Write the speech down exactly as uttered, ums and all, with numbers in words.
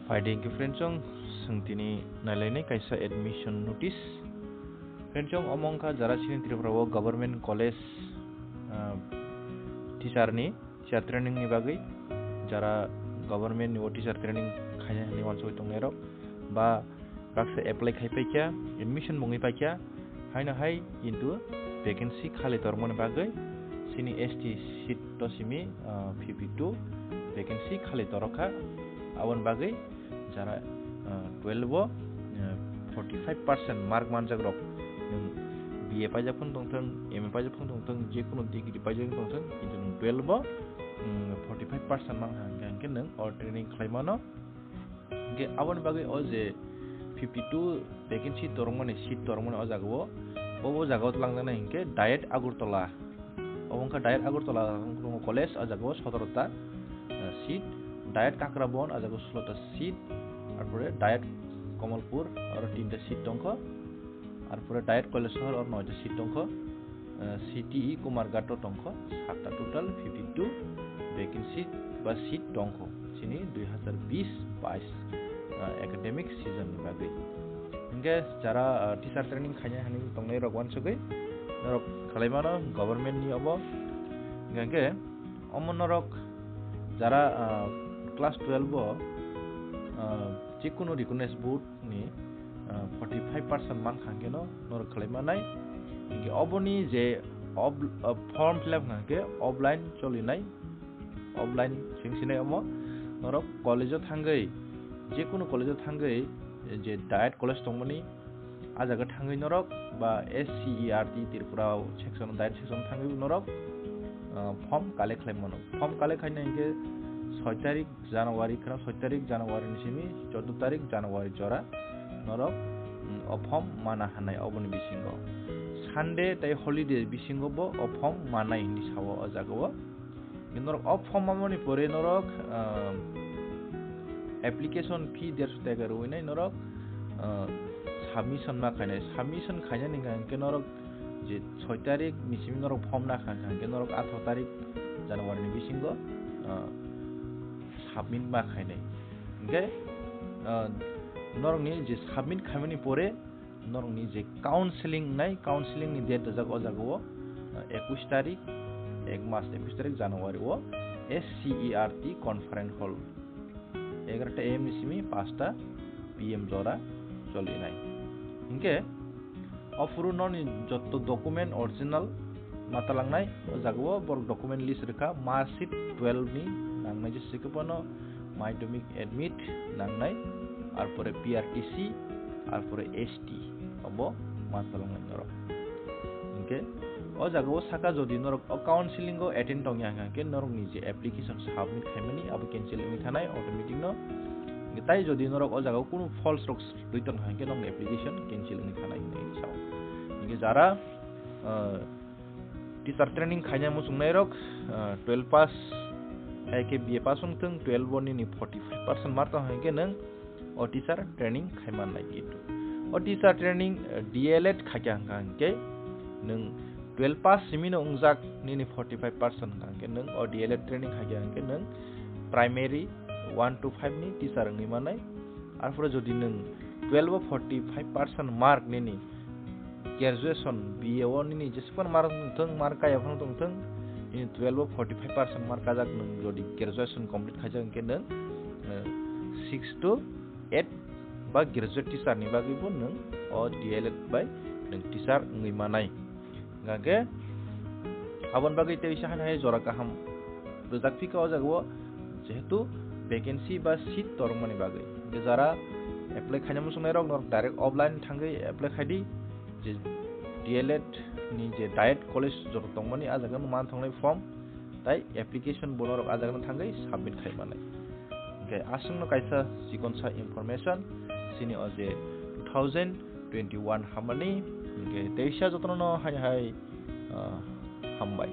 Phaidi hwnkhe friendsong, chwng tini nailainai kaisa admission notice. Friendsong, omo wngkha jara chini Tripura o government college, ah, teacher ni, teacher training ni bagwi, jara government ni o teacher training khaina hinwi uansugwi tongnairok ba baksa apply khai paikha, admission mungwi paikha, haino hai kintu vacancy khali tormani bagwi chini S T seat to simi, ah, fifty two vacancy khali torokha. Aboni bagwi jara, ah, twelve o, ah, forty five percent mark manjak rok, nwng B A paijak phano tongthwng, M A paijak phano tongthwng, je kunu degree paijak tongthwng, kintu nwng twelve o, mm, forty five percent mankha hwnkhe, hwnkhe nwng o training khlai mano. Hwnkhe aboni bagwi o je fifty two vacancy torokmani, seat torokmani o jaga o, bo, bo jaga o twlangjaknai hwnkhe Diet Agartala. Obo wngkha Diet Agartala College, o jaga o sotoro ta, eh, seat, Diet Kakrabon, o jaga o sulo ta seat, arpore Diet Kamalpur, aro tinta seat tongkho, arpore Diet Kailasahar, oro noita seat tongkho, eh, C T E Kumarghat o tongkho, satta, total fifty two vacancy ba seat tongkho chini dui hazar bish bais, eh, academic season ni bagwi. Hwnkhe jara, eh, teacher training khaina hinwi tongnai rok uansugwi norok khlai mano government ni obo. Hwnkhe omo norok jara, ah, class twelve o, ah, jikunu recognized board ni, ah, forty five percent mankha hwnkhe no norok khlai manai. Hwnkhe oboni je ob-, ah, form fill up hwnkhe offline cholinai, offline sing sinai omo norok college o thangwi, jikunu college o thangwi je Diet College tongmani, a jaga thangwi norok ba S C E R T Tripura section, Diet section thangwi norok, ah, form collect khlai mano. Form collect khaina hwnkhe soi tarik January, kheno soi tarik January ni simi chordo tarik January jora norok, mm, o form mana hanai oboni bisingo. Sunday tei holiday bisingo bo o form manai hinwi sao o jaga o. Norok o form mamani pore norok, ah, application fee derso taka rwinai norok, ah, submission ma khainai. Submission khainani hwnkhe norok je soi tarik ni simi norok form na kha, hwnkhe norok atharoh tarik January ni bisingo, ah, submit ma khainai. Hwnkhe, ah, norokni je submit khaimani pore, norokni je counseling wngnai, counseling ni date rijak o jaga o, ah, ekush tarik, ek mas ekush tarik January o S C E R T conference hall, egarota A M ni simi panchta P M jora cholinai. Hwnkhe o phuru noni jotto document original ma talangnai, o jaga o borok document list rwkha, mark sheet twelve ni nangnai, jese khe bono madhyamik admit nangnai, arpore P R T C, arpore S T, obo ma talangnai norok. Hwnkhe o jaga o saka jodi norok o counseling o attend tongya hwnkhe norokni je application submit khaimani abo cancel wngwi thanai automatic no. Hwnkhe tai jodi norok o jaga o kunu false rok rwi tongkha hwnkhe norokni application cancel wngwi thanai hinwi sao. Hwnkhe jara, ah, teacher training khaina muchungnairok, ah, twelve pass, hai khe B A pass wngthwng, twelve o nini forty five percent mark tong hai khe nwng o teacher training khai mannai kintu. O teacher training, ah, D L Ed khaikha hwnkha hwnkhe nwng twelve pass simino wngjak nini forty five percent hwnkha hwnkhe nwng o D L Ed training khaikha hwnkhe nwng primary one to five ni teacher wngwi mannai. Arpore jodi nwng twelve o forty five percent mark nini graduation B A o nini jesukphano mark tongthwng, mark kaya phano tongthwng, nini twelve o forty five percent mark kajak, nwng jodi graduation complete khaijak hwnkhe nwng, eh, six to eight ba graduate teacher ni bagwi bo nwng o D L Ed bai nwng teacher wngwi manai. Hwnkhe aboni bagwi tei bisa hai hai jora kaham rwjak phika o jaga o, jehetu vacancy ba seat torokmani bagwi. Hwnkhe jara apply khaina muchungnai rok norok direct offline thangwi apply khai di, je D L Ed ni je Diet College joto tongmani a jaga no man thongnai form tai application bo norok a jaga no thangwi submit khai manai. Hwnkhe aswkno kaisa chikonsa information chini o je two thousand twenty one hamani, hwnkhe teisa jotono hai hai, ah, hambai.